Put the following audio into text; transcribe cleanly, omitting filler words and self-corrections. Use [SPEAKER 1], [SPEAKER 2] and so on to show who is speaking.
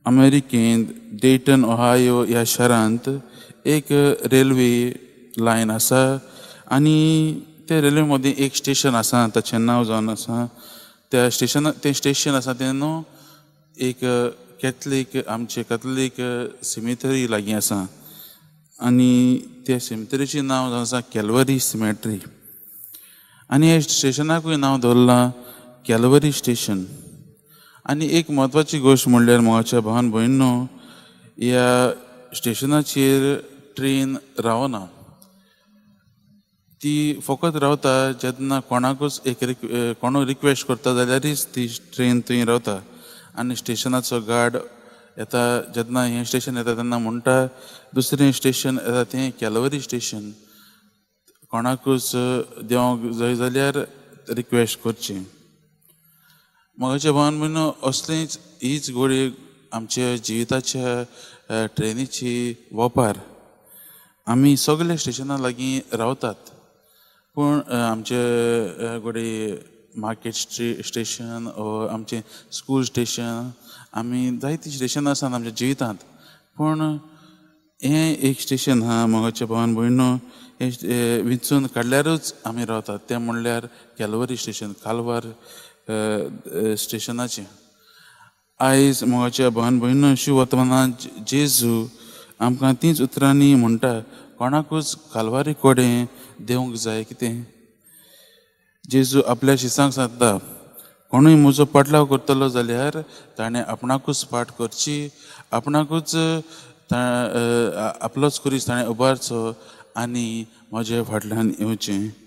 [SPEAKER 1] अमेरिकेंत डेटन ओहायो ह्या शारांत एक रेल्वे लायन आसा आनी ते रेल्वे मदीं एक स्टेशन आसा, ताचें नांव जावन आसा त्या स्टेशना तें स्टेशन आसा तें न्हू एक कॅथलीक आमचे कॅथलीक सिमेटरी लागीं आसा आनी त्या सिमेटरीचें नांव जावन आसा कॅलवरी सिमेट्री आनी ह्या स्टेशनाकूय नांव दवरलां कॅलवरी स्टेशन. आनी एक म्हत्वाची गोश्ट म्हणल्यार म्हज्या भावान भयणीनो, ह्या स्टेशनाचेर ट्रेन रावना, ती फकत रावता जेन्ना कोणाकूच एक कोणूय रिक्वेस्ट करता जाल्यारूच ती ट्रेन थंय रावता. आनी स्टेशनाचो गार्ड येता जेन्ना हें स्टेशन येता तेन्ना म्हणटा दुसरें स्टेशन येता तें कॅलवरी स्टेशन, कोणाकूच देंवक जाय जाल्यार रिक्वेस्ट करची. म्हज्या भावान भयणीनो, असलीच हीच गोडी आमच्या जिविताच्या ट्रेनीची वपार. आमी सगळे स्टेशना लागीं रावतात, पूण आमचे घडये मार्केट स्टेशन वो आमचें स्कूल स्टेशन, आमी जायतीं स्टेशनां आसात आमच्या जिवितांत, पूण हें एक स्टेशन आहा म्हज्या भावान भयणीनो, हें विंचून काडल्यारूच आमी रावतात, तें म्हणल्यार कॅलवरी स्टेशन, कालवार स्टेशनाचें. आयज म्हज्या भावान भयणीनो, शिव वर्तमानांत जेजू आमकां तींच उतरांनी म्हणटा, कोणाकूच कालवारी कडेन देवंक जाय कितें. जेजू आपल्या शिसांक सांगता, कोणूय म्हजो पाटलाव करतलो जाल्यार ताणें आपणाकूच पाट करची, आपणाकूच आपलोच खुरीस ताणें उबारचो आनी म्हज्या फाटल्यान येवचें.